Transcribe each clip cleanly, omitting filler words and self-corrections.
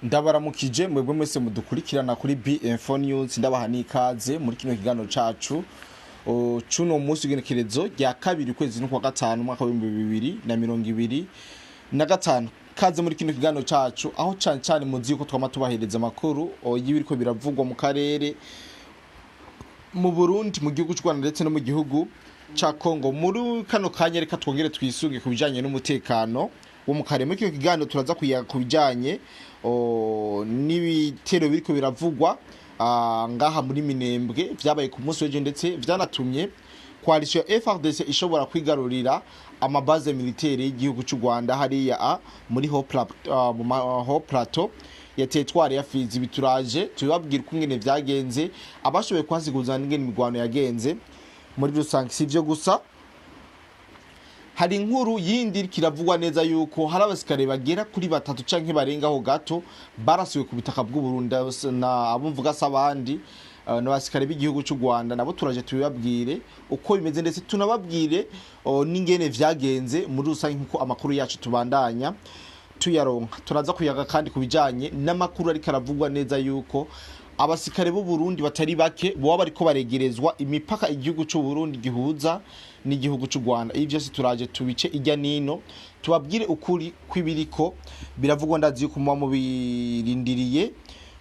Ndabaramukije mwebwe mwese mudukurikirana kuri B-Info News, ndabaha n'ikaze muri kino kiganiro cacu cuno munsi, igenekerezo rya kabiri, ukwezi n'ukwa gatanu, umwaka w'2025. Kaze muri kino kiganiro cacu, aho cane cane muzi yuko twama tubahereza amakuru y'ibiriko biravugwa mu karere, mu Burundi, mu gihugu c'u Rwanda ndetse no mu gihugu ca Congo. Muri kano kanya reka twongere twisunge ku bijanye n'umutekano wo mu karere. Muri kino kiganiro turaza kuyaga ku bijanye n'ibitero biriko biravugwa ngaha muri Minembwe, vyabaye ku munsi w'ejo, ndetse vyanatumye coalition FARDC ishobora kwigarurira ama bases militaires y'igihugu c'u Rwanda hariya muri Haut Plateau ya territoire ya Fizi. Bituraje tubabwira ukungene vyagenze, abashoboye kuhasiguza n'ingene imigwano yagenze muri rusange. Si ivyo gusa, hari inkuru yindi iriko iravugwa neza yuko hari abasikare bagera kuri batatu canke barengaho gato barasiwe ku butaka bw'u Burundi, na abo mvuga se abandi n'abasikare b'igihugu c'u Rwanda. Nabo turaje tubibabwire uko bimeze, ndetse tunababwire n'ingene vyagenze muri rusange, nkuko amakuru yacu tubandanya tuyaronka. Turaza kuyaga kandi ku bijanye n'amakuru ariko aravugwa neza yuko abasikare b'u Burundi batari bake boba bariko baregerezwa imipaka igihugu c'u Burundi gihuza n'igihugu c'u Rwanda. Ibi vyose turaje tubice irya nino, tubabwire ukuri kw'ibiriko biravugwa. Ndazi yuko muba mubirindiriye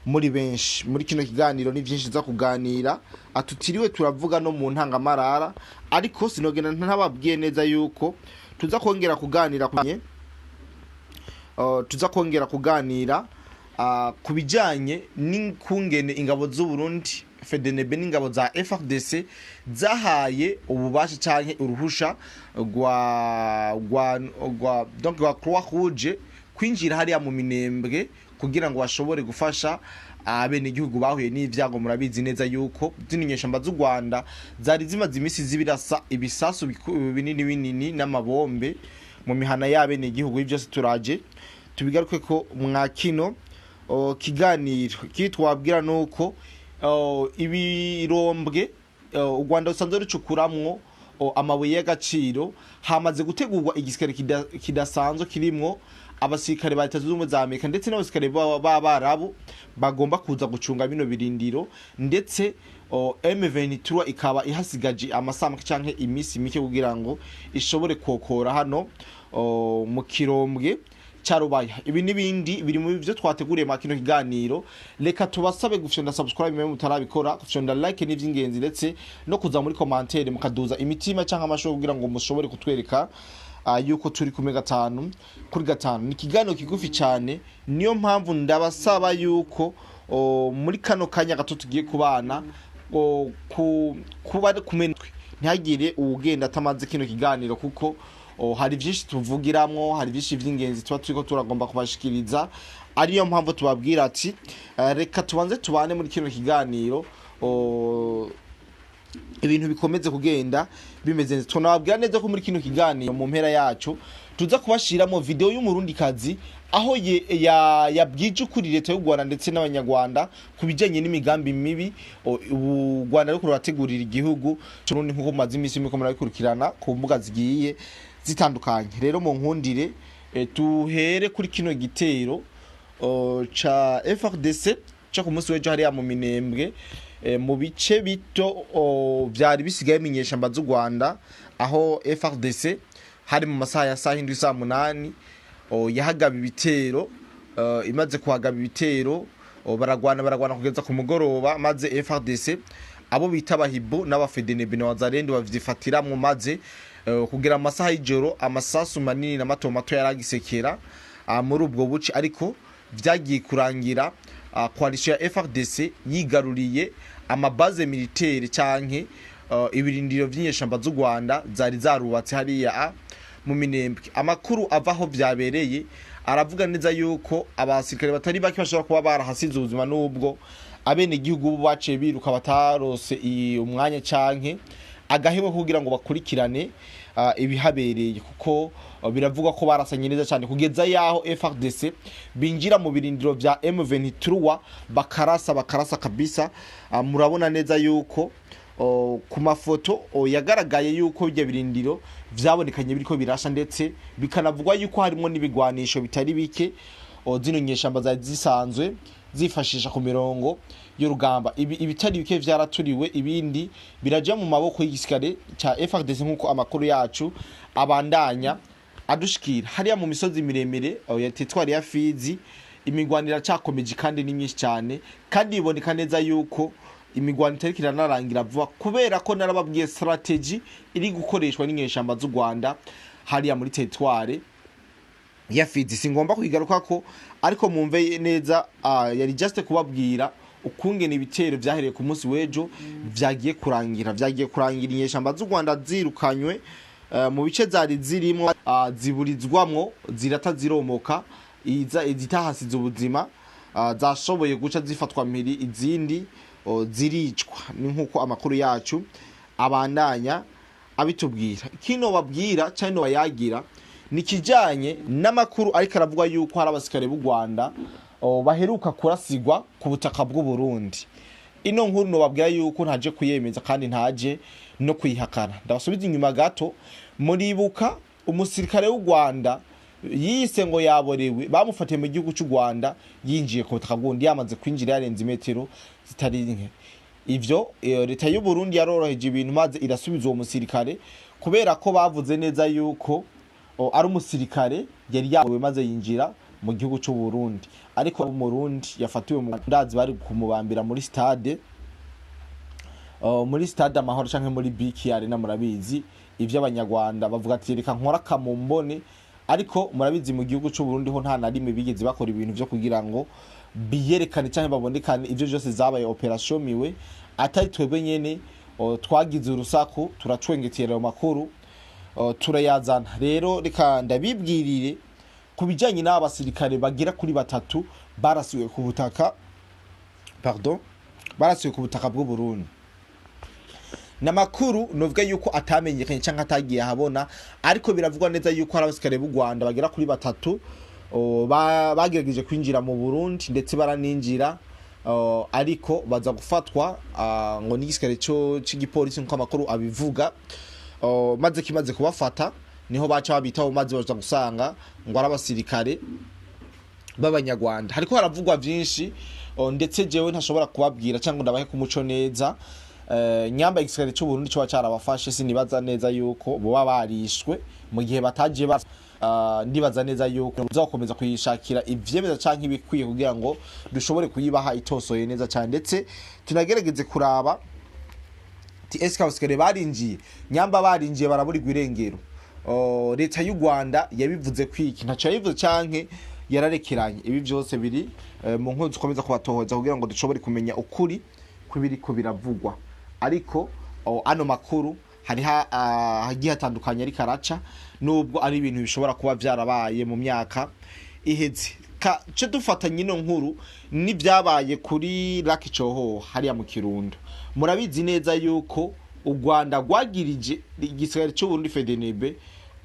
muri benshi. Muri kino kiganiro ni vyinshi za kuganira atutiriwe turavuga no mu ntangamarara, ariko sinogenda ntababwiye neza yuko tuza kongera kuganira ku bijanye n'ikungene ingabo z'u Burundi FDNB n'ingabo za FARDC zahaye ububasha canke uruhusha rwa donc rwa Croix Rouge kwinjira hariya mu Minembwe kugira ngo bashobore gufasha abenegihugu bahuye n'ivyago. Murabizi neza yuko zino inyeshamba z'u Rwanda zari zimaze imisi zibirasa ibisasu binini binini n'amabombe mu mihana y'abenegihugu. Ibi vyose turaje tubigaruke ko mwa kino kiganiro. Ikindi twabwira nuko ibirombwe u Rwanda rusanzwe rucukuramwo amabuye y'agaciro, hamaze gutegurwa igisirikare kidasanzwe kirimwo abasirikare ba Leta Zunze Ubumwe za Amerika ndetse n'abasirikare b'Abarabu bagomba kuza gucunga bino birindiro. Ndetse M23 ikaba ihasigaje amasaha make canke imisi mike kugira ngo ishobore kokora hano mu Kirombwe ca Rubaya. Ibi n'ibindi biri mu byo twateguriye mu kino kiganiro. Reka tubasabe gufyonda subscribe mwe mutarabikora, gufyonda like ni ivy'ingenzi, ndetse no kuza muri commentaire mukaduza imitima canke amashurwe kugira ngo mushobore kutwereka yuko turi kumwe gatanu kuri gatanu. Ni ikiganiro kigufi cyane, niyo mpamvu ndabasaba yuko muri kano kanya gato tugiye kubana kuba kumwe, ntihagire uwugenda atamaze kino kiganiro, kuko hari byinshi tuvugiramwo, hari byinshi by'ingenzi tuba turiko turagomba kubashikiriza. Ariyo mpamvu tubabwira ati reka tubanze tubane muri kino kiganiro, ibintu bikomeze kugenda bimeze neza. Tunababwira neza ko muri kino kiganiro mu mpera yacu tuza kubashiramo video y'umurundikazi aho yabwije ukuri leta y'u Rwanda ndetse n'Abanyarwanda ku bijanye n'imigambi mibi u Rwanda ruriko rurategurira igihugu c'Uburundi, nkuko mumaze imisi muriko murabikurikirana ku mbuga zigiye zitandukanye. Rero mu nkundire tuhere kuri kino gitero ca FARDC ca ku munsi w'ejo hariya mu Minembwe, mu bice bito vyari bisigaye imenyeshamba z'u Rwanda, aho FARDC hari mu masaha ya saa 7, saa 8 yahagaba ibitero. Imaze kuhagaba ibitero, baragwana, baragwana kugeza ku mugoroba, maze FARDC abo bita abahibu n'abafedenebe na Wazalendo bavyifatiramwo, maze kugera mu masaha y'ijoro amasasu manini na mato mato yaragisekera muri ubwo buce. Ariko vyagiye kurangira coalition ya FARDC yigaruriye ama bases militaires canke ibirindiro vy'inyeshamba z'u Rwanda zari zarubatse hariya mu Minembwe. Amakuru ava aho vyabereye aravuga neza yuko abasirikare batari bake bashobora kuba barahasize ubuzima, nubwo abenegihugu bo baciye biruka batarose umwanya canke agahebo kugira ngo bakurikirane ibihabereye, kuko biravugwa ko barasanye neza cyane kugeza yaho FARDC binjira mu birindiro vya M23, bakarasa, bakarasa kabisa. Murabona neza yuko ku mafoto yagaragaye yuko ibyo birindiro vyabonekanye biriko birasha, ndetse bikanavugwa yuko harimo n'ibigwanisho bitari bike. zino nyeshamba zari zisanzwe zifashisha ku mirongo y'urugamba. Ibi ibitari bike vyaraturiwe, ibindi biraja mu maboko y'igisirikare ca FARDC nkuko amakuru yacu abandanya adushikira. Hariya mu misozi miremire ya teritwari ya Fizi imigwano iracakomeje kandi ni myinshi cyane, kandi iboneka neza yuko imigwano itariko iranarangira vuba, kubera ko narababwiye strategy iri gukoreshwa n'inyeshamba z'u Rwanda hariya muri teritwari ya Fizi. Singomba kuyigaruka ko, ariko mumve neza, yari just kubabwira ukungene ibitero vyahereye ku munsi w'ejo vyagiye kurangira. Vyagiye kurangira inyeshamba z'u Rwanda zirukanywe mu bice zari zirimo, ziburizwamwo, zirata ziromoka, izitahasize ubuzima zashoboye guca zifatwa mpiri, izindi ziricwa. Ni nkuko amakuru yacu abandanya abitubwira. Kino babwira cyane bayagira ni kijanye n'amakuru ariko aravuga yuko hari abasikare b'u Rwanda baheruka kurasigwa ku butaka bw'u Burundi. Ino nkuru no babwira yuko ntaje kuyemeza kandi ntaje no kuyihakana. Ndabasubiza inyuma gato, muribuka umusirikare w'u Rwanda yise ngo yaborewe, bamufatiye mu gihugu cy'u Rwanda yinjiye ku butaka bw'undi, yamaze kwinjira yarenze imetero zitari nke. Ivyo leta y'u Burundi yaroroheje ibintu maze irasubiza uwo musirikare, kubera ko bavuze neza yuko ari umusirikare yari yaborewe maze yinjira mu gihugu cy'u Burundi. Ariko Umurundi yafatiwe mu ndazi bari kumubambira muri stade, muri stade Amahoro canke muri BK Arena. Murabizi ivyo abanyarwanda bavuga ati reka nkora kamumbone, ariko murabizi mu gihugu cy'u Burundi ho nta na rimwe bigeze bakora ibintu vyo kugira ngo biyerekane canke babonekane. Ivyo vyose zabaye operation miwe, atari twebwe nyene twagize urusaku turacwengetera ayo makuru, turayazana. Rero reka ndabibwirire ku bijanye n'aba basirikare bagera kuri batatu barasiwe ku butaka, pardon, barasiwe ku butaka bw'u Burundi. Namakuru novuga yuko atamenyekanye canke atagiye ahabona, ariko biravugwa neza yuko hari abasikare b'u Rwanda bagera kuri batatu bagerageje kwinjira mu Burundi, ndetse baraninjira, ariko baza gufatwa ngo n'igisikare cyo c'igipolisi nkuko amakuru abivuga. Maze kimaze kubafata niho baca babitaho, maze baza gusanga ngo ari abasirikare b'abanyarwanda. Hariko haravugwa vyinshi, ndetse jewe ntashobora kubabwira cyangwa ndabahe ku muco neza. Nyamba igisirikare cy'u Burundi cyo carabafashe, sinibaza neza yuko boba barishwe mu gihe batagiye ndibaza neza yuko tuzakomeza kuyishakira ivyemeza canke ibikwiye kugira ngo dushobore kuyibaha itosoye neza cyane, ndetse tunagerageze kuraba ti eske abasikare barinjiye, nyamba barinjiye baraburirwa irengero. Leta y'u Rwanda yabivuze kwiki? Ntaco yabivuze canke yararekeranye. Ibi vyose biri mu nkuru dukomeza kubatohoza kugira ngo dushobore kumenya ukuri kw'ibiriko biravugwa. Ariko ano makuru hari hagiye hatandukanye ariko araca, nubwo ari ibintu bishobora kuba vyarabaye mu myaka iheze. Ce dufatanye ino nkuru n'ibyabaye kuri Lake Cohoha hariya mu Kirundo. Murabizi neza yuko u Rwanda rwagirije igisirikare cy'u Burundi FDNB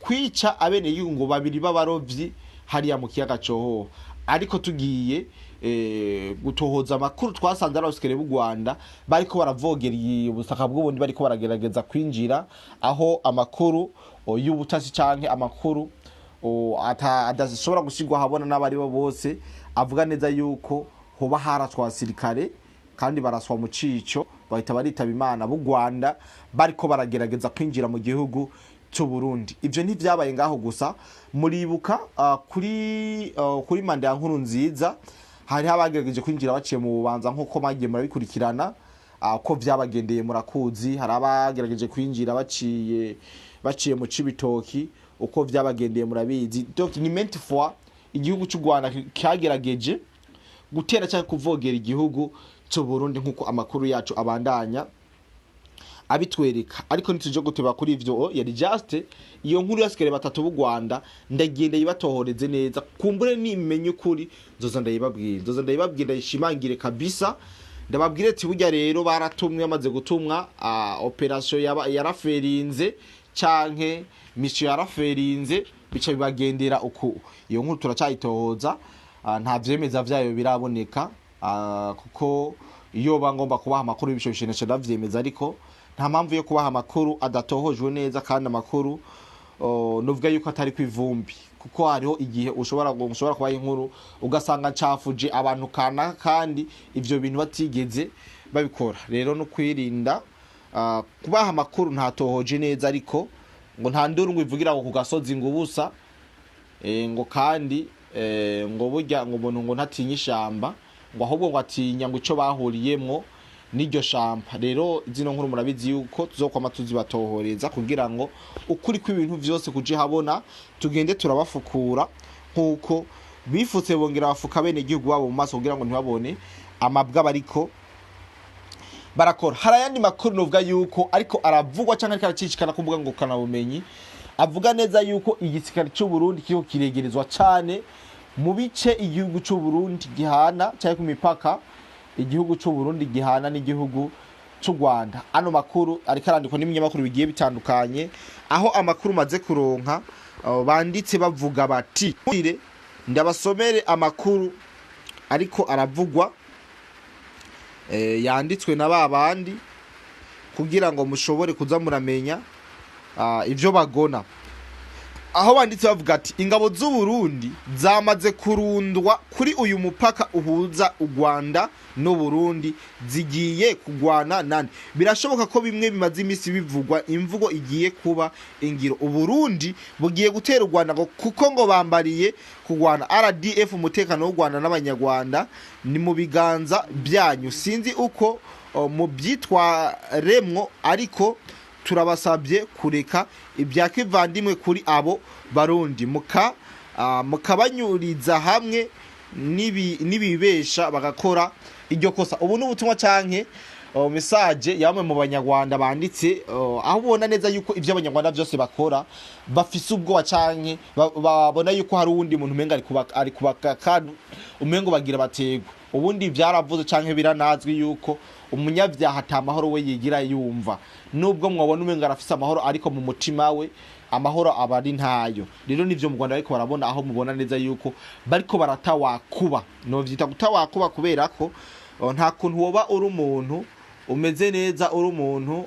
kwica abenegihugu babiri b'abarovyi hariya mu kiyaga Cohoha. Ariko tugiye gutohoza amakuru twasanze ari abasikare b'u Rwanda bariko baravogera ubutaka bw'ubundi, bariko baragerageza kwinjira, aho amakuru y'ubutasi canke amakuru adashobora gushirwa ahabona n'abari bo bose avuga neza yuko hoba haratwa abasirikare kandi baraswa mu cico, bahita baritaba Imana b'u Rwanda bariko baragerageza kwinjira mu gihugu cy'u Burundi. Ivyo ntivyabaye ngaho gusa, muribuka kuri manda ya Nkurunziza hari abagerageje kwinjira baciye mu Bubanza nkuko bagiye murabikurikirana, ko vyabagendeye murakuzi. Hari abagerageje kwinjira baciye mu Cibitoki, uko vyabagendeye murabizi. Donc ni maintes fois igihugu cy'u Rwanda cyagerageje gutera cyangwa kuvogera igihugu cy'u Burundi nkuko amakuru yacu abandanya abitwereka. Ariko ntituje guteba kuri ivyo, yari just iyo nkuru yasikare batatu b'u Rwanda, ndagenda yibatohoreze neza kumbure nimenye ukuri nzoza ndayibabwira, nzoza ndayibabwira ndayishimangire kabisa. Ndababwire ati burya rero baratumwe, amaze gutumwa operation yaraferinze canke mission yaraferinze, bica bibagendera uku. Iyo nkuru turacyayitohoza, nta vyemeza vyayo biraboneka, kuko iyo bangomba kubaha amakuru y'ibisho bishe ndavyemeza, ariko nta mpamvu yo kubaha amakuru adatohojwe neza, kandi amakuru nuvuga yuko atari kwivumbi. Kuko hariho igihe ushobora kubaha inkuru ugasanga ncafuje abantu kanaka, kandi ivyo bintu batigeze babikora. Rero no kwirinda kubaha amakuru ntatohoje neza, ariko ngo nta nduru ngo ivugira ngo ku gasozi ngo ubusa, ngo kandi ngo burya ngo umuntu ngo ntatinya ishamba, ngo ahubwo ngo atinya ngo ico bahuriyemwo n'iryo shamba. Rero zino nkuru murabizi yuko tuzokwama tuzibatohoreza kugira ngo ukuri kw'ibintu vyose kuje habona, tugende turabafukura nkuko bifutse bongera bafuka bene igihugu babo mu maso kugira ngo ntibabone amabwa bariko barakora. Hari ayandi makuru novuga yuko ariko aravugwa canke ariko aracicikana ku mbuga ngurukanabumenyi, avuga neza yuko igisirikare c'u Burundi kiriko kiregerezwa cane mu bice igihugu c'u Burundi gihana, canke ku mipaka igihugu c'u Burundi gihana n'igihugu c'u Rwanda. Ano makuru ariko arandikwa n'ibinyamakuru bigiye bitandukanye, aho amakuru maze kuronka banditse bavuga bati, ndabasomere amakuru ariko aravugwa, yanditswe na ba bandi kugira ngo mushobore kuza muramenya ivyo bagona. Aho banditse bavuga ati ingabo z'u Burundi zamaze kurundwa kuri uyu mupaka uhuza u Rwanda n'u Burundi, zigiye kugwana nande. Birashoboka ko bimwe bimaze imisi bivugwa imvugo igiye kuba ingiro. U Burundi bugiye gutera u Rwanda ngo kuko ngo bambariye kugwana. RDF, umutekano w'u Rwanda n'abanyarwanda ni mu biganza byanyu. Sinzi uko mubyitwaremwo, ariko turabasabye kureka ibya kivandimwe kuri abo Barundi, mukabanyuriza hamwe n'ibibesha bagakora iryo kosa. Ubu ni ubutumwa canke message yamwe mu banyarwanda banditse, aho ubona neza yuko ivyo abanyarwanda vyose bakora bafise ubwoba canke babona yuko hari uwundi muntu umenga ari kubakakanu, umengo bagira bategwa. Ubundi vyaravuze canke biranazwi yuko umunyavyaha ata mahoro we yigira yumva, nubwo mwabona umenga arafise amahoro, ariko mu mutima we amahoro aba ari ntayo. Rero nivyo mu Rwanda bariko barabona, aho mubona neza yuko bariko baratawakuba. Novyita gutawakuba kubera ko nta kuntu woba uri umuntu umeze neza, uri umuntu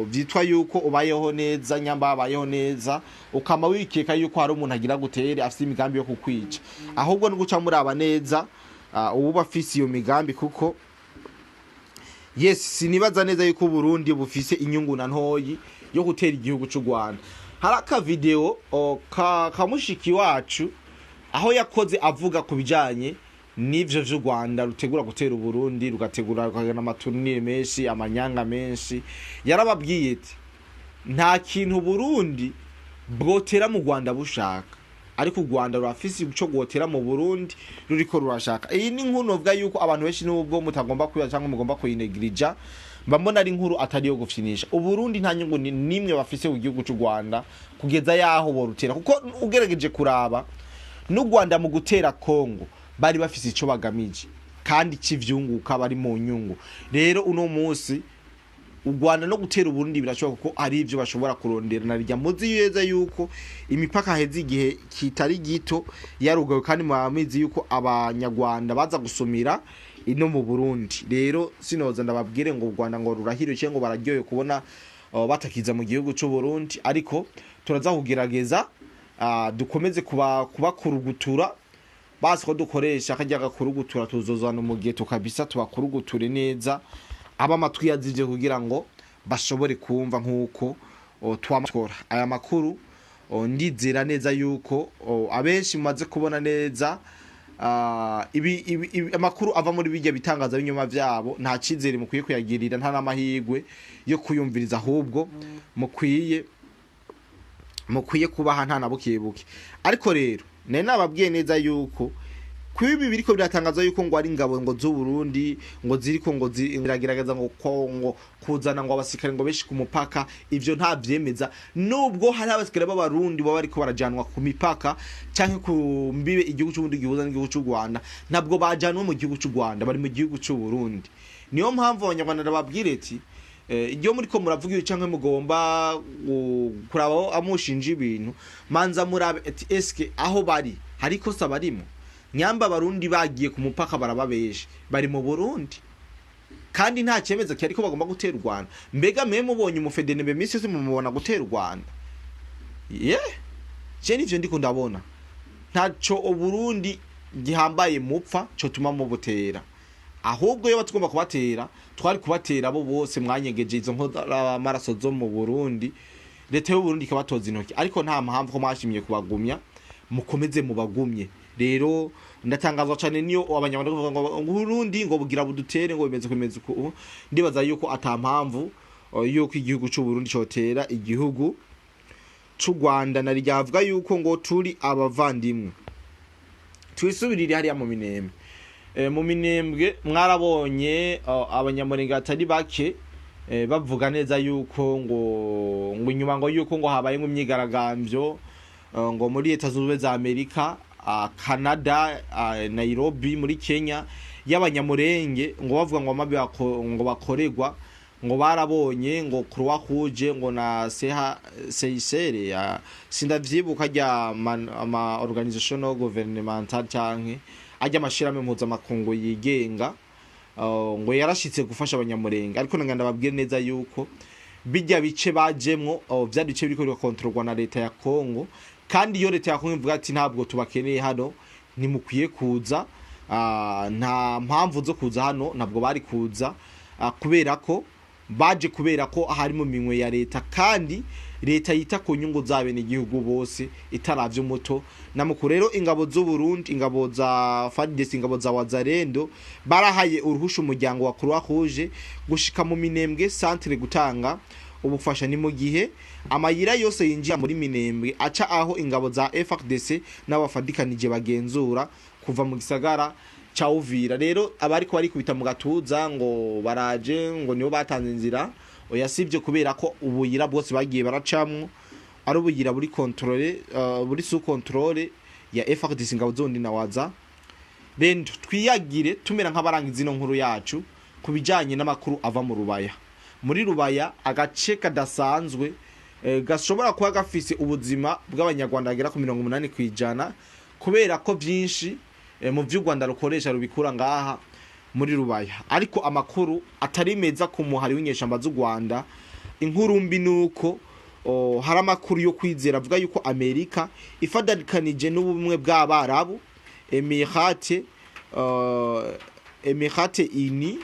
vyitwa yuko ubayeho neza, nyamba abayeho neza, ukama wikeka yuko hari umuntu agira gutere afise imigambi yo kukwica. Ahubwo ni guca muraba neza uwuba afise iyo migambi, kuko yes, sinibaza neza yuko Burundi bufise inyungu na ntoyi yo gutera igihugu c'u Rwanda. Hari aka video ka mushiki wacu aho yakoze avuga ku bijanye n'ivyo vy'u Rwanda rutegura gutera Uburundi, rugategura rukagana amatunire menshi, amanyanga menshi. Yarababwiye ati nta kintu Burundi bwotera mu Rwanda bushaka, ariko u Rwanda rurafise ico gwotera mu Burundi ruriko rurashaka. Iyi ni inkuru novuga yuko abantu benshi nubwo mutagomba kwiba cyangwa mugomba kuyinegirija, mbona ari inkuru atari yo gufyinisha. Uburundi nta nyungu nimwe bafise ku gihugu c'u Rwanda kugeza yaho borutera, kuko ugerageje kuraba n'u Rwanda mu gutera Kongo bari bafise ico bagamije kandi kivyunguka, bari mu nyungu. Rero uno munsi u Rwanda no gutera Uburundi birashoboka kuko ari ivyo bashobora kurondera. Na rya muzi yeza yuko imipaka heze igihe kitari gito yarugawe, kandi mwamizi yuko abanyarwanda baza gusumira ino mu Burundi. Rero sinoza ndababwire ngo u Rwanda ngo rurahiriye ngo bararyoye kubona batakiza mu gihugu c'u Burundi, ariko turaza kugerageza dukomeze kubakurugutura. Basi ko dukoresha kajya gakurugutura, tuzozana umugeto kabisa tubakuruguture neza aba amatwi yazivye kugira ngo bashobore kumva nkuko twamakora aya makuru. Ndizera neza yuko abenshi mumaze kubona neza ibi amakuru ava muri bijya bitangaza binyuma vyabo, nta cizere mukwiye kuyagirira, nta n'amahirwe yo kuyumviriza, ahubwo mukwiye kubaha nta na bukebuke. Ariko rero nari nababwiye neza yuko kwibi biriko biratangaza yuko ngo ari ingabo ngo z'u Burundi ngo ziriko ngo ziragerageza ngo ngo kuzana ngo abasikare ngo benshi ku mupaka, ivyo nta vyemeza, nubwo hari abasikare b'abarundi baba bariko barajanwa ku mipaka canke ku mbibe igihugu c'u Burundi gihuza n'igihugu c'u Rwanda, ntabwo bajanwe mu gihugu c'u Rwanda, bari mu gihugu c'u Burundi. Niyo mpamvu abanyarwanda babwire ati iyo muriko muravuga ibi canke mugomba kuraba amushinja ibintu, manza murabe ati eske aho bari hari ikosa barimo. Nyamba abarundi bagiye ku mupaka barababesha, bari mu Burundi kandi nta cyemezo cyari ko bagomba gutera u Rwanda. Mbega mwe mubonye umufedenebe misi yose mumubona gutera u Rwanda? Je nivyo ndiko ndabona, ntaco Uburundi gihambaye mupfa co tuma mubutera. Ahubwo iyo batugomba kubatera, twari kubatera abo bose mwanyegeje izo nkoramaraso zo mu Burundi, leta y'u Burundi ikabatoza intoki. Ariko nta mpamvu ko mwashimye kubagumya, mukomeze mubagumye. Rero ndatangazwa cyane niyo abanyarwanda bavuga ngo Burundi ngo bugira budutere, ngo bimeze kumeze uku. Ndibaza yuko ata mpamvu yuko igihugu cy'u Burundi cotera igihugu c'u Rwanda, na ryavuga yuko ngo turi abavandimwe. Twisubirire hariya mu Minembwe. Mu Minembwe mwarabonye abanyamurenge batari bake bavuga neza yuko ngo inyuma ngo yuko ngo habaye imyigaragambyo ngo muri Leta Zunze Ubumwe za Amerika, Canada, Nairobi muri Kenya, y'abanyamurenge, ngo bavuga ngo amabi ngo bakorerwa, ngo barabonye ngo Croix Rouge ngo na CH CICR ya sindavyibuka rya ama organisation non gouvernementale canke ajya amashirahamwe mpuzamakungu yigenga, ngo yarashitse gufasha abanyamurenge. Ariko nanga ndababwire neza yuko bijya bice bajemwo vyari bice biriko birakontororwa na leta ya Kongo, kandi iyo leta ya Kongo ivuga ati ntabwo tubakeneye hano, ntimukwiye kuza, nta mpamvu zo kuza hano, ntabwo bari kuza, kubera ko baje kubera ko hari mu minwe ya leta, kandi leta yita ku nyungu z'abenegihugu bose itaravye umuto namukuru. Rero ingabo z'u Burundi, ingabo za FARDC, ingabo za Wazalendo barahaye uruhusha umuryango wa Croix Rouge gushika mu Minembwe centre gutanga ubufasha. Ni mu gihe amayira yose yinjira muri Minembwe aca aho ingabo za FARDC n'abafadikanije bagenzura kuva mu gisagara ca Uvira. Rero abariko barikubita mu gatuza ngo baraje ngo nibo batanze inzira, oya, sivyo, kubera ko ubuyira bwose bagiye baracamwo ari ubuyira buri contrôle, buri sous contrôle ya FARDC, ingabo zondi na Waza rendo. Twiyagire tumera nk'abarangiza ino nkuru yacu ku bijanye n'amakuru ava mu Rubaya. Muri Rubaya, agace kadasanzwe gashobora kuba gafise ubuzima bw'abanyarwanda bagera ku 80%, kubera ko vyinshi mu vy'u Rwanda rukoresha rubikura ngaha muri Rubaya. Ariko amakuru atari meza ku muhari w'inyeshamba z'u Rwanda, inkuru mbi nuko hari amakuru yo kwizera avuga yuko Amerika ifadanikanije n'ubumwe bw'Abarabu, Emirate ini,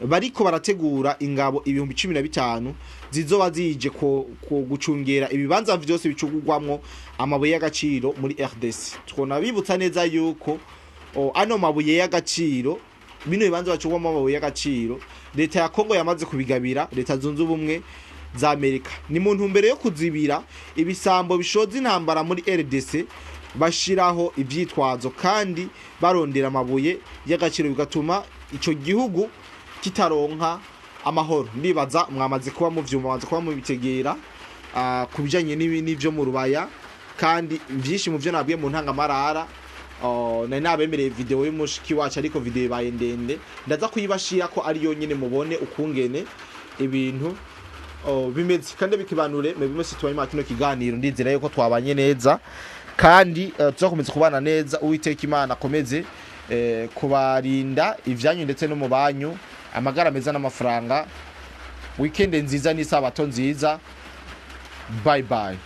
bariko barategura ingabo 15,000 zizoba zije ko gucungera ibibanza vyose bicugurwamwo amabuye y'agaciro muri RDC. Twona bibutsa neza yuko ano mabuye y'agaciro, bino bibanza bacugwamo amabuye y'agaciro, leta ya Kongo yamaze kubigabira Leta Zunze Ubumwe za Amerika. Ni mu ntumbero yo kuzibira ibisambo bishoza intambara muri RDC, bashiraho ivyitwazo kandi barondera amabuye y'agaciro, bigatuma ico gihugu kitaronka amahoro. Ndibaza mwamaze kuba muvyumva, mwamaze kuba mubitegera ku bijanye n'ivyo mu Rubaya, kandi vyinshi mu vyo nabwiye mu ntangamarara. Nari nabemereye video y'umushiki wacu, ariko video ibaye ndende, ndaza kuyibashira ko ari yonyene mubone ukungene ibintu bimeze. Kandi bikibanure mwebwe mwese tubanye kino kiganiro, ndizera yuko twabanye neza kandi tuzakomeza kubana neza. Uwiteka Imana akomeze kubarinda ivyanyu ndetse no mu banyu, amagara meza n'amafaranga, weekend nziza n'isabato nziza. Bye bye.